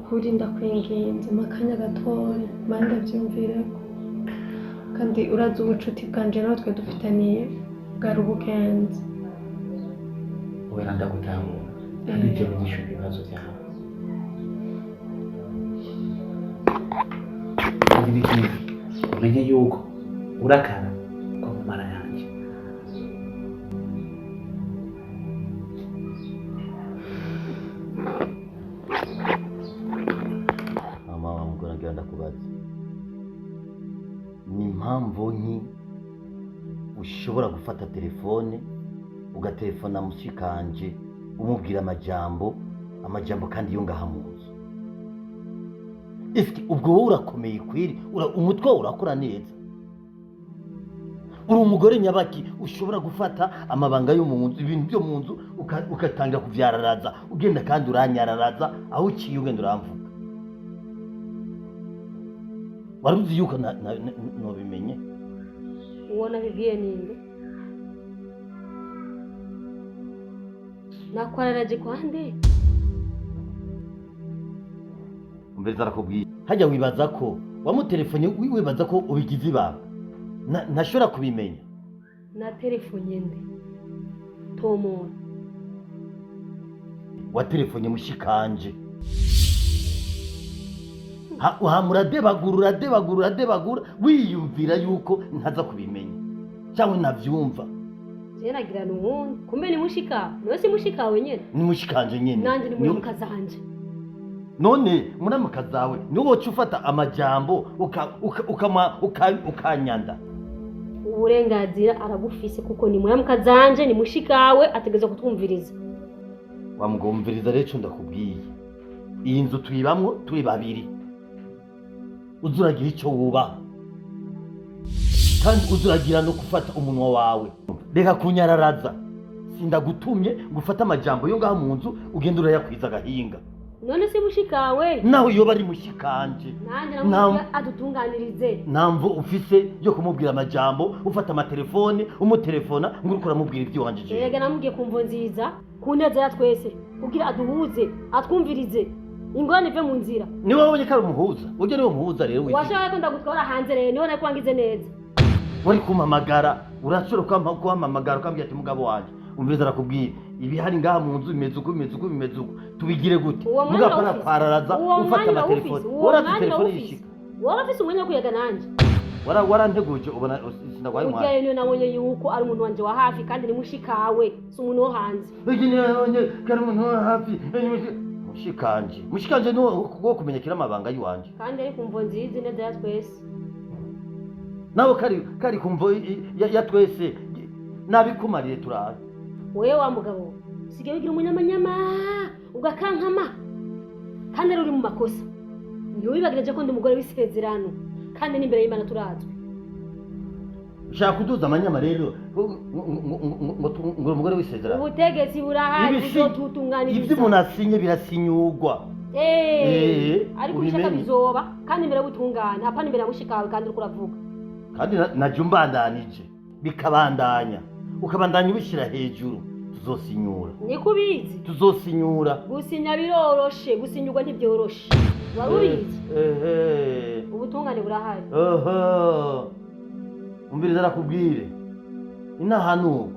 Ukuri ndakwinginze, mpa akanya gatoya mba ndavyumvireko. Kandi urazi ubucuti bwanje nawe twe dufitaniye bwari ubugenzi. Wera, ndagutahura kandi ibyo binyishyura ibibazo byawe. Kandi n'ikindi, umenye yuko urakara ko mu mara yanjye. Mama wa mugore, agira ndakubaza: ni impamvu nki ushobora gufata telefone ugatelefona mushikanje, umubwira amajambo amajambo kandi yo ngaha mu nzu? Eske ubwo wowe urakomeye kwiri? Umutwe wawe urakora neza? Uri umugore nyabaki ushobora gufata amabanga yo mu nzu, ibintu byo mu nzu, ugatangira kuvyararaza, ugenda kandi uranyararaza aho uciye, ugenda uramvuga? Wari uzi yuko nobimenye? Uwo nabibwiye ninde? Nakwararaje kwande? Umviriza, arakubwiye hajya, wibaza ko wamutelefone, wibaza ko ubigize ibanga, ntashobora kubimenya? Na telefone nde, tomora. Watelefone mushikanje. Hama uradebagura, uradebagura, uradebagura, wiyumvira yuko ntaza kubimenya cyangwa ntavyumva. Je nagira nuwundi, kumbe ni mushika. Niwe si mushikawe nyene? Ni mushikanje nyene. Nanje ni muramuka zanje. None muramuka zawe niwo woca ufata amajambo ukanyanda? Uburenganzira arabufise, kuko ni muramuka zanje, ni mushikawe, ategerezwa kutwumviriza. Wamugomviriza rero, ico ndakubwiye, iyi nzu tuyibamwo turi babiri. Uza uragira ico wubaha, kandi uza uragira no gufata umunwa wawe. Reka kunyararaza. Sindagutumye ngo ufate amajambo yo ngaha mu nzu ugende urayakwiza agahinga. None si mushikawe? Nawe yoba ari mushikanje. Nanje namubwira adutunganirize. Ntamvo ufise yo kumubwira amajambo, ufata amatelefone umutelefona ngo uriko uramubwira ivy'iwanje jewe. Erega namubwiye ku mvo nziza, ku neza ya twese, kugira aduhuze, atwumvirize, ingorane ive mu nzira. Niwe wabonye ko ari umuhuza? Urya niwe muhuza rero wigira. Washaka ko ndagutwara hanze rero, niho nari kubangize neza. Wari kumpamagara, urashobora kumpamagara ukambwira ati: "Mugabo wanje, umviriza, arakubwira ibihari ngaha mu nzu bimeze uku, bimeze uku, bimeze uku, tubigire gute?" Uwo mwanya Mugabo urawufise. kwararaza Uwo ufata mwanya amatelefone. urawufise. Uwo Warazi mwanya telefone urawufise. yishika. Wowe ufise umwanya wo kuyaga nanje? Waranteguje, ubona sindagwaye Urya umwanya. rero niyo nabonye yuko ari umuntu wanje wa hafi, kandi ni mushikawe, si umuntu wo hanze. Iki niyo nabonye ko ari umuntu wo hafi. Mushikanje, mushikanje niwo wo kumenyekera amabanga y'iwanje. Kandi ari ku mvo nziza, ineza ya twese. Nawe kari kumvo ya twese, nabikumariye turabe. Wewe wa mugabo, usigaye wigira umunyamanyama, ugakankama, kandi ari uri mu makosa. Ntiwibagirije ko ndi umugore w'isezerano, kandi n'imbere y'Imana turazwi. Ushaka kuduza amanyama rero ngo umugore w'isezerano? Ubutegetsi burahari, buzotutunganiriza. Ibyo umuntu asinye birasinyurwa. Ariko ubishaka ubimenye. bizoba, kandi imbere y'ubutungane, apana imbere ya mushikawe. Kandi uriko uravuga. Kandi najya umbandanije, bikabandanya, ukabandanya ubishyira hejuru, tuzosinyura. Niko ubizi. Tuzosinyura. Gusinya biroroshe, gusinyurwa ntibyoroshe. Wari ubizi? Ehe. Ubutungane burahari. Oho, umviriza, arakubwire: inahanurwa,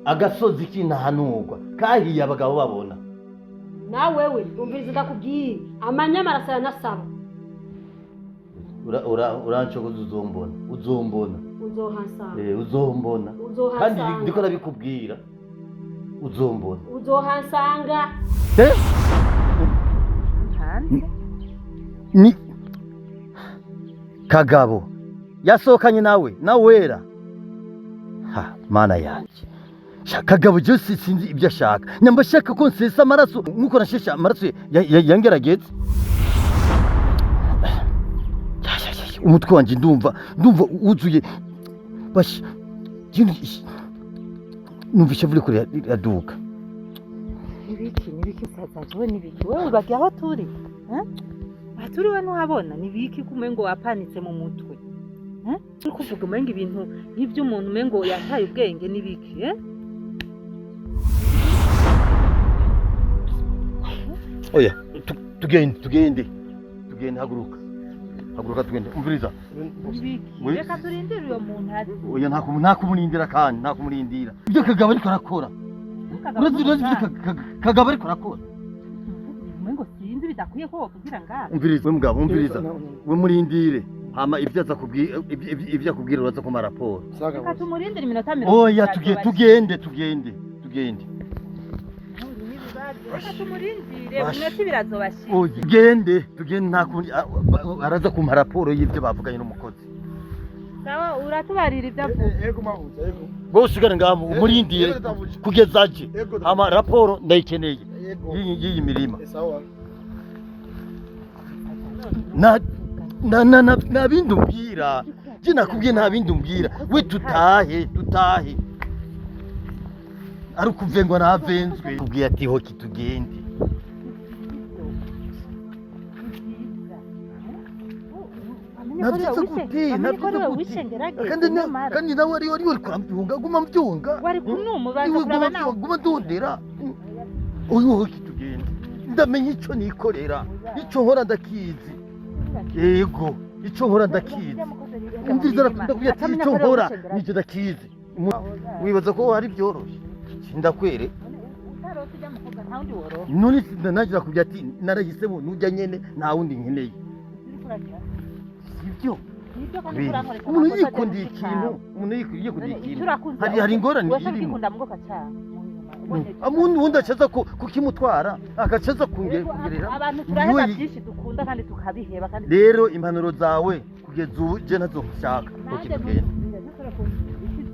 agasozi k'inahanurwa kahiye abagabo babona. Nawewe umviriza, ndakubwire: amanyama arasara nasaba. Urancokoza, uzombona, uzombona. Uzohansanga. Uzombona kandi. Uzohansanga. Ndiko nabikubwira, uzombona. Uzohansanga. Hanze. Ni Kagabo yasohokanye nawe na Wera. Ha, mana yanjye! Sha, Kagabo je sinzi ibyo ashaka. Nyamba ashaka ko nsesa amaraso nkuko nashesha amaraso yangerageze. Ya, ya, ya, ya, umutwe wanje ndumva wuzuye. Bash numva ishavu riko riraduka. Nibiki, nibiki saza? Jewe nibiki? Wewe wibagiye aho turi, eh? Aha turi we ntuhabona? Nibiki ko umengo wapanitse mu mutwe, eh? Uri kuvuga umengo ibintu nk'ivy'umuntu umengo yataye ubwenge. Nibiki, eh? Oya. Tugende, tugende, tugende. Haguruka, haguruka, tugende. Umviriza. Nibiki? Reka turindire uyo muntu aze. Oya, nta kumurindira, kandi nta kumurindira. Ibyo Kagabo ariko arakora, urazi ibyo Kagabo ariko arakora? Umengo sinzi bidakwiye ko wovugira ngaha. Umviriza we mugabo, umviriza we, murindire, hama ibyo aza kubwira, ibyo akubwira uraza kuma raporo. Reka tumurindire iminota 30. Oya, tugende, tugende, tugende. Reka tumurindire iminota 2 azobashika. Oya, tugende, tugende, nta kundi. Araza kumpa raporo y'ibyo bavuganye n'umukozi. Sawa, uratubarira ibyo avuga. Yego mabuja, yego. Bose ugane ngaho umurindire Yego, dabuja. kugeza aje. Yego, dabuja. Hama raporo ndayikeneye Yego. y'iyi mirima. Sawa. Na bindi umbwira, je nakubwiye, nta bindi umbwira we. Tutahe, tutahe. Ari ukuvengwa navenzwe, kubwiye ati hoki, tugende. Navyiza gute? Navyiza gute? Kandi nawe ari we kurambyunga, guma mbyunga. Wari kunuma Iwe ubanza kuraba guma nawe. mbyunga, guma ndondera uyu. Hoki, tugende. Ndamenya ico nikorera, ico nkora ndakizi. Yego, ico nkora ndakizi. Umviriza, ndakubwira ati icyo nkora nicyo ndakizi. Wibaza ko hari byoroshye? Sindakwere. None nanjye nakubwira ati narahisemo nujya nyene, nta wundi nkeneye, sibyo? Umuntu yikundiye ikintu, umuntu yikundiye ikintu, hari ingorane irimo. Umuntu wundi acaza kukimutwara, agacaza kungerera. Abantu turaheba byinshi dukunda kandi tukabiheba kandi. Rero impanuro zawe kugeza ubu je ntazoshaka. Tugenda.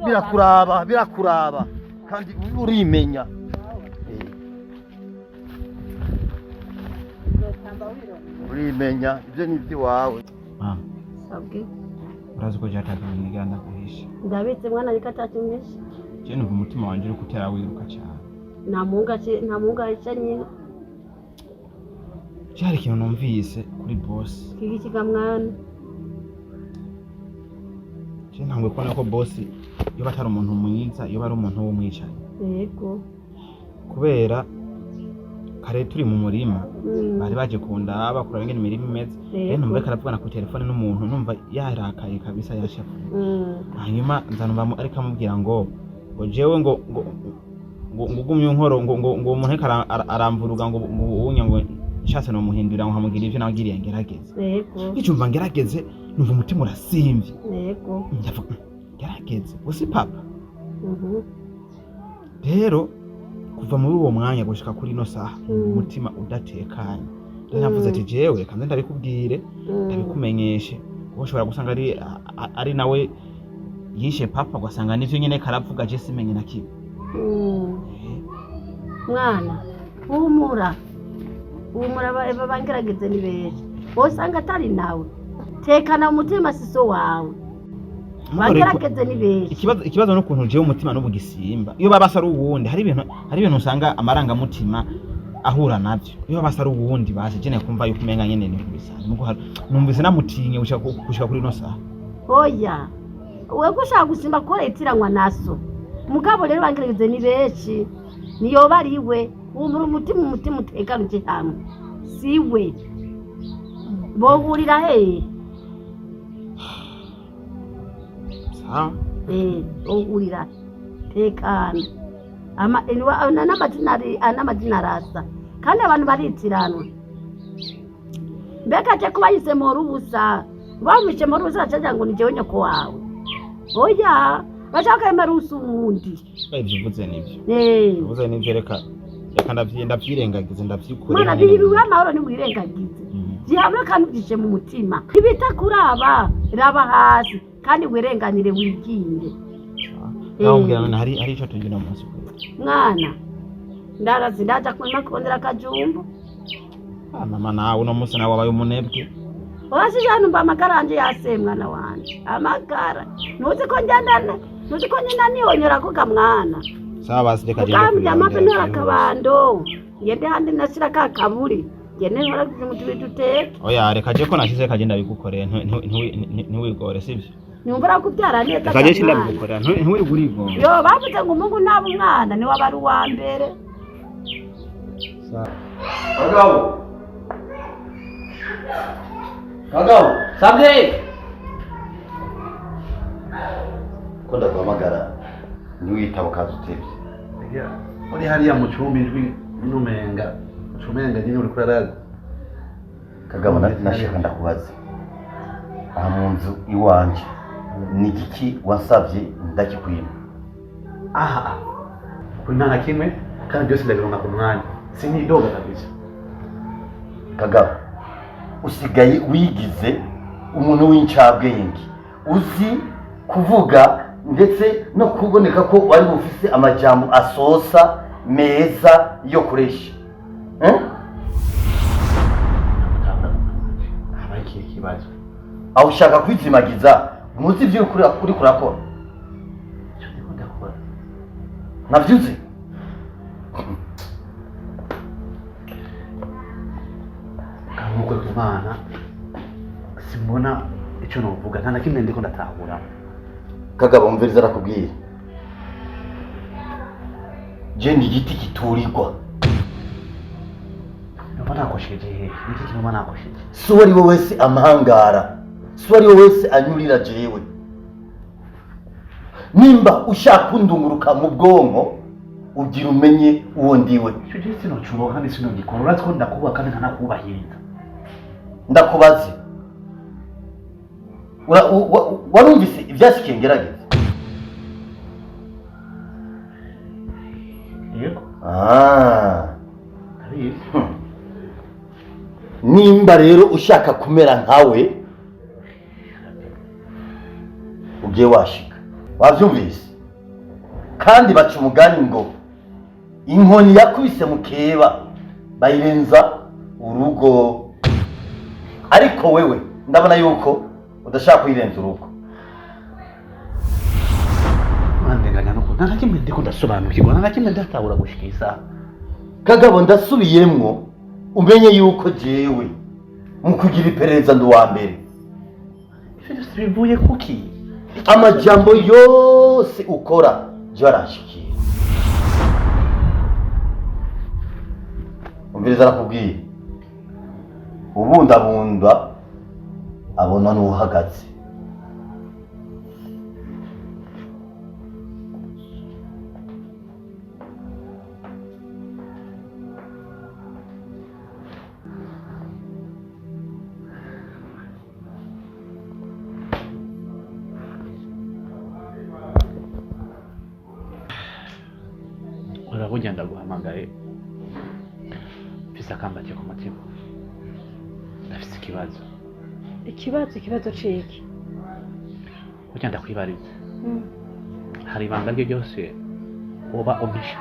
Birakuraba, birakuraba, kandi urimenya. Urimenya, ibyo ni iby'iwawe. Mama, Sabwe. urazi ko byatakaye nigera ndaguhisha. Ndabitse mwana, ariko atakinyishe. Je numva umutima wanje uri gutera wiruka cyane. Nta muhungu nta muhungu ahisha nyina. Cyari ikintu numvise kuri boss. Kiki kiga mwana? Je ntabwo kubona ko boss yoba atari umuntu mwiza, yoba ari umuntu w'umwicanyi. Yego. Kubera kare turi mu murima, bari baje kundaba kuraba ingene imirima imeze. Rero numva ariko aravugana ku telefone n'umuntu, numva yarakaye kabisa, yashavuye. Hanyuma nza numva ariko amubwira ngo jewe ngo ugumye unkoro, ngo uwo muntu ariko aramvuruga, ngo uwunya, ngo nshatse nomuhindurira, ngo nkamugira ivyo nabwiriye ngerageze. Nicumva ngerageze, numva umutima urasimvye. Ndavuga: "Ngerageze usi papa." Rero kuva muri uwo mwanya gushika kuri ino saha, umutima udatekanye. Rero navuze ati jewe reka nze ndabikubwire, ndabikumenyeshe, kuko ushobora gusanga ari nawe yishe papa, ugasanga nivyo nyene karavuga, je simenye na kimwe. Mwana, humura, humura. Bangerageze ni benshi, wosanga atari nawe. Tekana umutima, siso wawe. Bangerageze ni benshi. Ikibazo n'ukuntu jewe umutima n'ubu gisimba. Iyo baba ari uwundi, hari ibintu usanga amarangamutima ahura navyo. Iyo baba ari uwundi, basi je kumva yuko umenga nyene ni bisanzwe. Mugo numvise namutinye gushika kuri ino saha. Oya, wewe ushaka gusimba ko itiranwa naso. Mugabo rero bangerageze ni benshi, niyoba ari we. Humura umutima, umutima utekane, uje hamwe siwe. Bohurira hehe? Sawa. Bohurira, tekana. N'amazina arasa, kandi abantu baritiranwa. Mbega je kuba yisemora ubusa, bamwishemora ubusa, bacagira ngo ni jewe nyoko wawe. Oya, bashaka kwemera usa uwundi. Ivyo uvuze nivyo. Uvuze nivyo, reka ndavyirengagize, ndavyikorera. Mwana, bibiwe amahoro, ntiwirengagize. Gihamwe kandi ubyishe mu mutima, ntibita kuraba, raba hasi kandi wirenganire, wigire. Naho mbwira none, hari ico tugira umunsi kweli? Mwana, ndarazi ndaja kumenya kurondera akajumbu. Ah, mama, nawe uno munsi nawe wabaye umunebwe. Wasije hano mba amagara yanje yase, mwana wanje, amagara ntuzi ko ngendana, ntuzi ko nyina nihonyora koga mwana. Sawa basi, reka jende. Ukambya amape kurondera. ntora akabando, ngende handi nashira ka kaburi, ngende nkora kugira ngo tubiri duteke. Oya, reka je ko nashize, reka je ndabigukorera, ntiwigore, sivyo? Nyumvira kubyara neza. Reka je Mwana. ndabigukorera, ntiwigure urigora. Yo, bavuze ngo umuhungu naba umwana niwe aba ari uwa mbere. Bagabo. Kagabo, Sabwe. Ko ndaguhamagara ntiwitaba ukaza utevye. Uri hariya mu cumba ijwi n'umenga ucumenga nyine uriko uraraza. Kagabo, nashaka ndakubaza, aha mu nzu iwanje ni igiki wansavye ndakikwima? Aha kuri nta na kimwe, kandi byose ndabironka ku mwanya, sinidoga kabisa. Kagabo, usigaye wigize umuntu w'incabwenge, uzi kuvuga ndetse no kuboneka ko wari bufise amajambo asosa meza yo kuresha, eh? Habaye ikihe kibazo? Aho ushaka kwizimagiza ntuzi ibyo uriko urakora. Icyo ndiko ndakora? Ntavyuzi. Nk'uko Imana simbona icyo novuga, nta na kimwe ndiko ndatahura. Kagabo, mviriza arakubwira, je ni igiti kiturirwa. Noba nakosheje hehe? Niki kinoma nakosheje? Si uwo ari we wese amahangara, si uwo ari we wese anyurira jewe. Nimba ushaka kundunguruka mu bwonko, ugira umenye uwo ndiwe. Icyo gihe sinocubaha kandi sinogikora, urazi ko ndakubaha kandi nkanakubahiriza. Ndakubaze, warumvise ivyashikiye ngerageza? Yego. Ah. Ndabizi. Nimba rero ushaka kumera nkawe, ugiye washika, wavyumvise? Kandi baca umugani ngo inkoni yakubise mukeba bayirenza urugo, ariko wewe ndabona yuko udashaka kuyirenza urugo. Urandenganya nuko nta na kimwe ndiko ndasobanukirwa, nta na kimwe ndatahura gushika isaha. Kagabo, ndasubiyemwo, umenye yuko jewe mu kugira iperereza ndi uwa mbere. Ivyo byose bivuye kuki? Amajambo yose ukora jewe aranshikira. Umviriza arakubwiye, ubundabunda abona n'uhagaze. Uraburya ndaguhamagaye mfise akambati ku mutima, ndafise ikibazo. Ikibazo? Ikibazo ciki? Burya ndakwibariza, hari ibanga ryo ryose woba umpisha?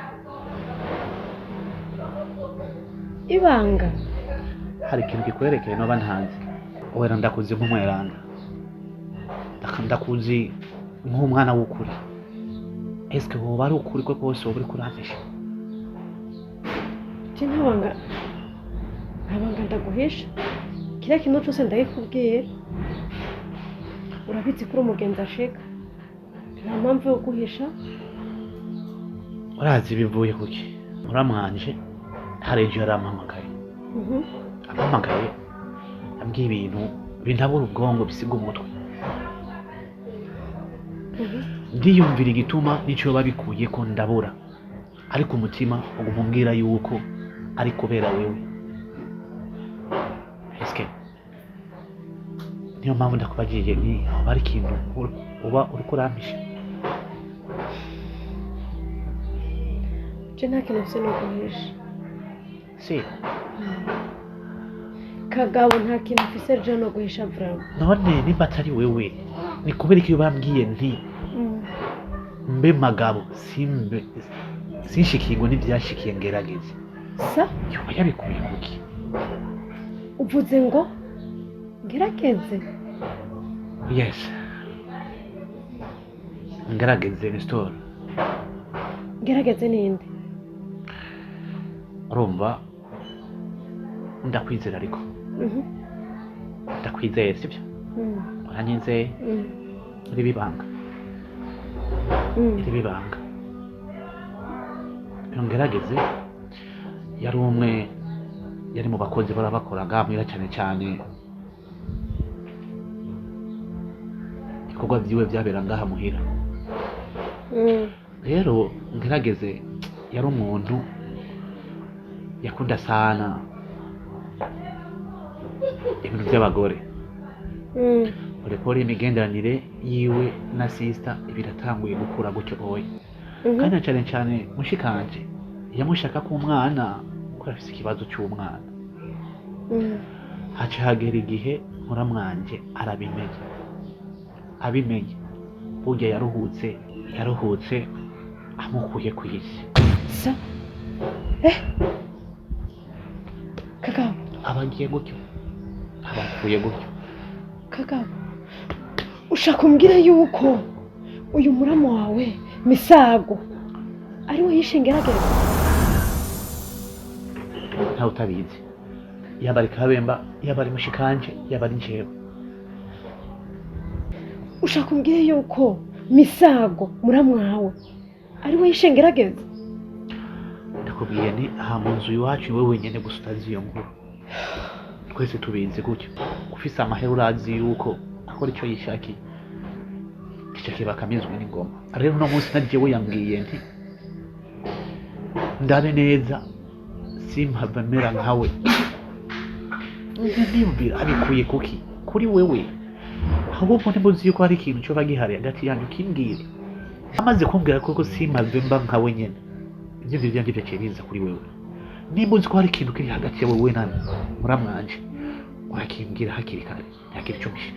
Ibanga? Hari ikintu kikwerekeye noba ntanzi? Wera ndakuzi nk'umweranda, ndakuzi nk'umwana w'ukuri. Eske woba ari ukuri ko kose woba uriko urampisha? Je nta banga ndaguhisha. Kiriya kintu cose ndagikubwiye. Urabizi ko uri umugenzi ashika, nta mpamvu yo guhisha. Urazi bivuye kuki? Uramwanje hari ejo yarampamagaye. Ampamagaye ambwiye ibintu bintabura ubwonko, bisiga umutwe. Ndiyumvira igituma n'icyo babikuye ko ndabura, ariko umutima uguma umbwira yuko ari kubera wewe. Eske niyo mpamvu ndakubagiye ni hoba ari ikintu uba uriko urampisha? Je nta kintu mfise no guhisha. Si? Kagabo, nta kintu mfise je no guhisha vraiment. None nimba atari wewe, ni kubera ko iyo bambwiye nti mbe magabo simbe sinshikirwe n'ibyashikiye ngerageze, Sa? Yoba yabikuye kuki? Uvuze ngo ngerageze? Yes, ngerageze Nestor. Ngerageze ninde? Urumva ndakwizera, ariko ndakwizeye, sibyo? Uranyizeye? Iri bibanga, iri bibanga. Iyo ngerageze yari umwe yari mu bakozi bara bakora ngaha muhira, cyane cyane Ibikorwa vyiwe vyabera ngaha muhira. Rero Ngerageze yari umuntu yakunda sana ibintu by'abagore. Polepole imigenderanire yiwe na sister biratanguye gukura gutyo oya. Kandi na cane cane mushikanje yamushaka ko umwana, ko afise ikibazo c'umwana. Haca hagera igihe muramwanje arabimenye. Abimenye, burya yaruhutse amukuye ku isi. Sa eh Kagabo. Abagiye gutyo, abakuye gutyo. Kagabo, ushaka umbwira yuko uyu muramu wawe Misago ari we yishe Ngerageza? Ntawe utabizi, yaba ari Kabemba, yaba ari mushikanje, yaba ari njyewe. Ushaka umbwire yuko Misago muramu wawe ari we yishe Ngerageza? Ndakubwiye ni aha mu nzu iwacu iwe wenyine gusa utazi iyo nkuru. Twese tubizi gutyo. Ufise amahera urazi yuko akora icyo yishakiye, kica kiba kamizwe n'ingoma. Rero uno munsi na jewe yambwiye nti ndabe neza simpava mera nkawe. Niyumvira abikuye kuki kuri wewe, ahubwo ntimuzi yuko hari ikintu coba gihari hagati yanyu, kimbwire. Amaze kumbwira koko simpave mba nkawe nyene, ivyumviro vyanje vyaciye biza kuri wewe. Nimba uzi ko hari ikintu kiri hagati ya wewe na muramwanje, urakimbwira hakiri kare, ntihagire ico mpisha.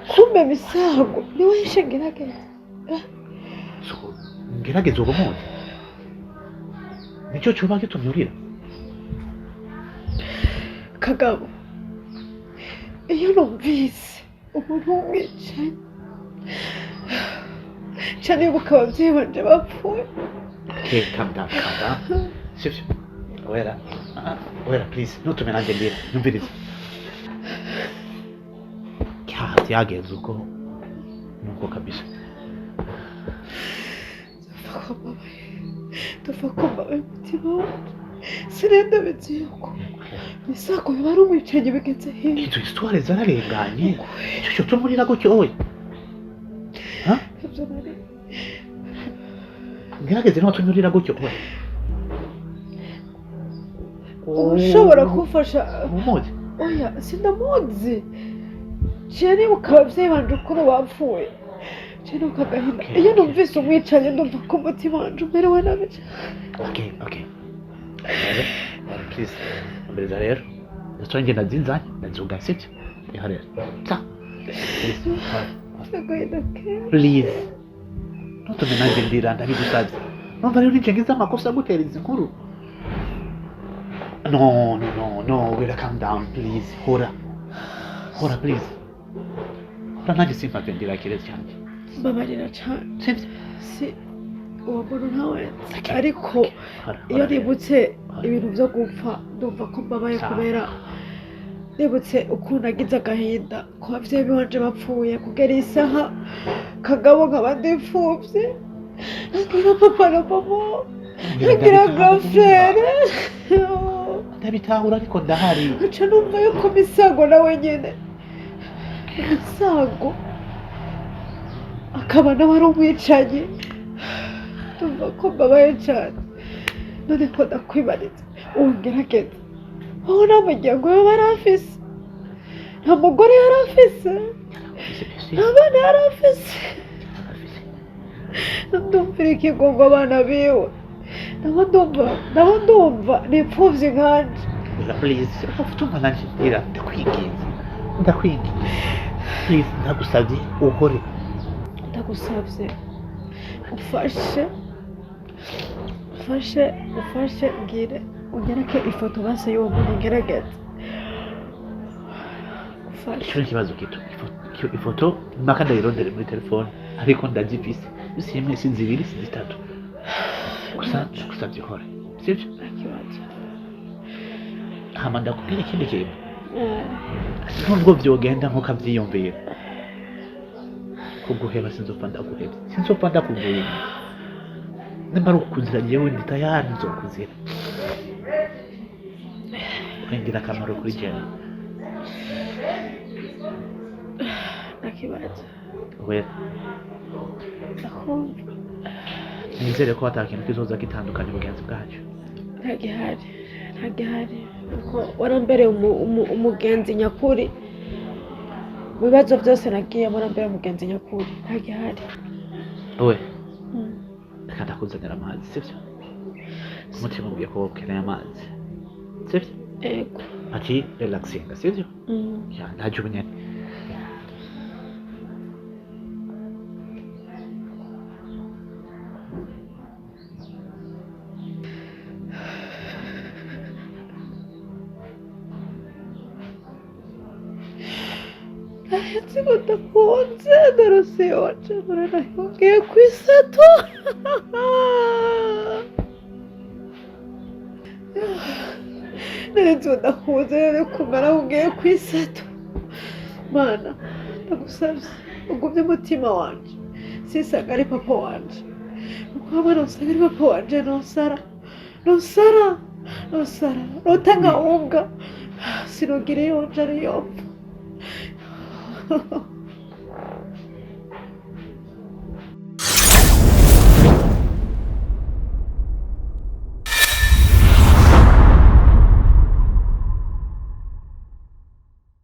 Kumbe Misago niwe yishe Ngerageza? So Ngerageza uwo muzi, nicyo coba gitumye urira? Kagabo, iyo numvise umuntu w'umwicanyi nca nibuka ababyeyi banje bapfuye. Okay, calm down, calm down, sivyo? Wera, ah, wera, please, ntutume nanjye ndira. Nyumviriza. Kya vyageze uko nuko kabisa. Ndumva ko mbabaye umutima wanje. Sinenda bizi yuko Misago yoba ari umwicanyi bigeze hirya. Izo histoire zararenganye. Ico cotuma urira gutyo oya? Ha? Ivyo nari Ngerageze ntiwatumye urira gutyo oya? Ushobora kumfasha? Umuzi? Oya, sindamuzi. Ciye nibuka ababyeyi banje ukuntu bapfuye, ciye nibuka agahinda. Iyo numvise umwicanyi ndumva ko umutima wanje umerewe nabi cane. Okay. Rero, rero, please. Umviriza rero. Ndetse njye ndazinzanye, ndazuga, sibyo? Reka rero. Sa. Please. Agahinda kenshi. Please. Ntutume nanjye ndira, ndabigusabye. Numva rero nije ngize amakosa agutera izi nkuru. No, no, no, no, wera, calm down, please. Hora. Hora, please. Hora, nanjye simpave ndira kirezi cyanjye. Mbabarira cane. Sibyo? Si uwo muntu ntawe nzi. Okay. Ariko Hora, iyo hora. nibutse ibintu byo gupfa ndumva ko mbabaye. Sawa. Kubera nibutse ukuntu nagize agahinda ku babyeyi banje bapfuye, kugera isaha Kagabo nkaba ndipfuvye, nkagira papa na mama, nkagira grand frère. Ndabitahura, ariko ndahari. Nca numva yuko Misago nawe nyene, Misago akaba nawe ari umwicanyi, ndumva ko mbabaye cane. None ko ndakwibariza, ubu Ngerageza aho nta muryango we yari afise, nta mugore yari afise, nta bana yari afise? Ndumvira ikigongo abana biwe nabo, ndumva ni imfuvyi nkanje. Wera, please, utuma nanjye ndira. Ndakwinginze, ndakwinginze, please, ndagusabye uhore. Ndagusabye ufashe, ufashe, ufashe, mbwire, unyereke ifoto base y'uwo muntu Ngerageza, ufashe. Icyo ni ikibazo gito. Ifoto mpaka ndayirondere muri telefone, ariko ndazifise si imwe, si zibiri, si zitatu. Gusa ndagusabye uhore, sibyo? Nta kibazo. Hama ndakubwira ikindi kintu. Nubwo vyogenda nkuko avyiyumvira kuguheba, sinzopfa ndaguhebye, sinzopfa ndakuvuye inyuma. Nimba ari ukuzira, jewe ndi tayari, nzokuzira. Uri ingirakamaro kuri jewe. Kibazo. We. Ndakumva. Nizere ko ata kintu kizoza gitandukanya ubugenzi bwacu. Ntagihari, ntagihari, kuko warambereye umugenzi nyakuri mu bibazo byose nagiyemo. Warambereye umugenzi nyakuri, ntagihari. We, reka ndakuzanira amazi, sibyo? Umutima umbwiye ko ukeneye amazi, sibyo? Ego. Ati relaxinga, sibyo? Mm. Ya, ndaje ubu nyene. Nahetse ngo ndakunze ndarose iwacu ngiye ku isato. Nahetse ngo ndakunze rero kumara ngiye ku isato. Mana, ndagusabye ugumye umutima wanje sisanga ari papa wanje, kuko hamwe nosanga ari papa wanje nosara, nosara, nosara, notanga unga sinogira iyo nja ariyo mpfa.